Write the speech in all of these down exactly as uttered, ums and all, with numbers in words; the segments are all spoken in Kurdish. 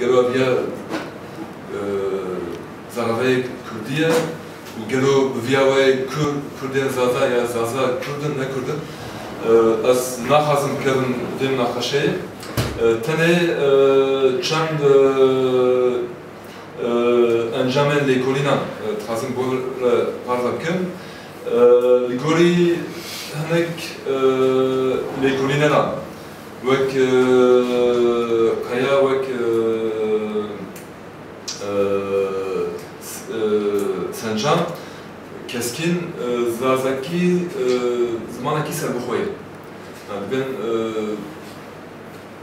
Gelo ev ya, e, zaraveyê kurdî ye û gelo bi viya wê kurd, kurdên zaza ya zaza kurd in, ne kurd in? E, ez naxwazim bikevim vê minaqeşeyê. E, tenê, e, çend, e, e, encamên lêkolînan, e, dixwazim bo re parve bikim. E, li gorî hinek, e, lêkolîneran, wek, e, qeya, wek, e, e, s-, e, Sencan Keskîn, e, zazakî, e, zimanekî serbixwe ye. Yani dibên, e,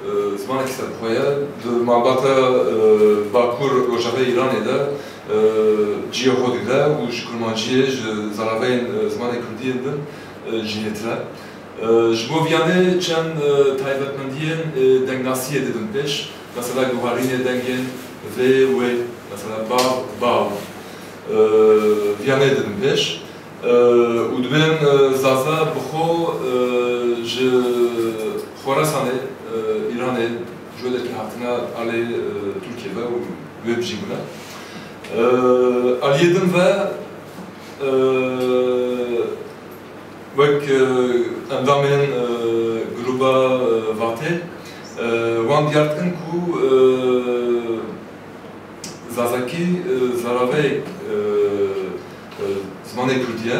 e, zimanekî serbixwe ye. Di malbata, e, Bakur Rojavayê Îranê de, e, cihê xwe digire û ji kurmanciyê, ji zaraveyên, e, zimanê kurdî yên din, e, jêhêtir e. E, ji bo viyanê çend, e, taybetmendiyên, e, dengnasiyê didin pêş. Mesela guharînê dengên vê, wê, mesela bav, bav. E, viyanê didin pêş. E, û dibên, e, zaza bi xwe, e, ji Xorasanê, e, Îranê, ji wê derkê hatine alê, e, Tirkiyê ve û wê bijî bûne. E, aliyê din ve, e, wek, e, endamên, e, grûba, e, Vatê, e, wan diyar dikin ku, e, zazakî, e, zaraveyek, e, e, zimanê kurdî ye.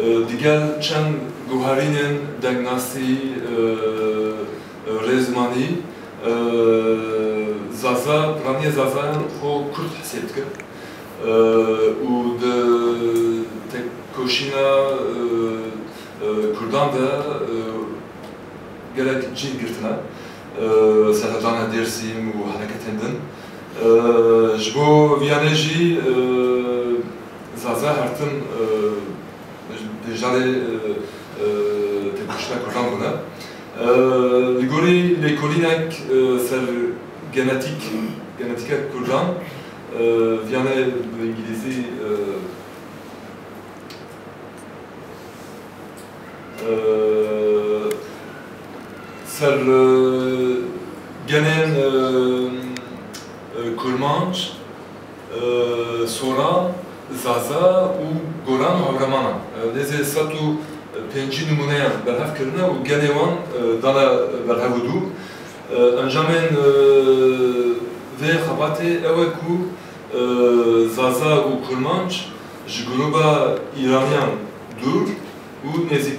E, digel çend guharînên dengnasî, e, e, rêzimanî, e, zaza, piraniyê zazayan xwe kurd hesêb dikin. E, û di tekoşîna, e, e, kurdan de, e, gelek cih girtine, e, serhedana Dêrsim û hereketên din. E, ji bo viyanê jî, e, zaza her tim, e, beşdarê, e, e, tekoşîna kurdan bûne. E, li gorî lêkolînek, e, ser genetîk, genetîka kurdan, e, viyanê bi îngilîzî, e, e, ser, e, genên, e, e, kurmanc, e, soran, zaza û goran û hewremanan. E, nêzê sed û pêncî nimûneyan berhev kirine û genê wan, e, dane berhev û dû. E, encamên, e, vê xebatê ew e ku, e, zaza û kurmanc ji grûba Îraniyan dûr û nêzîk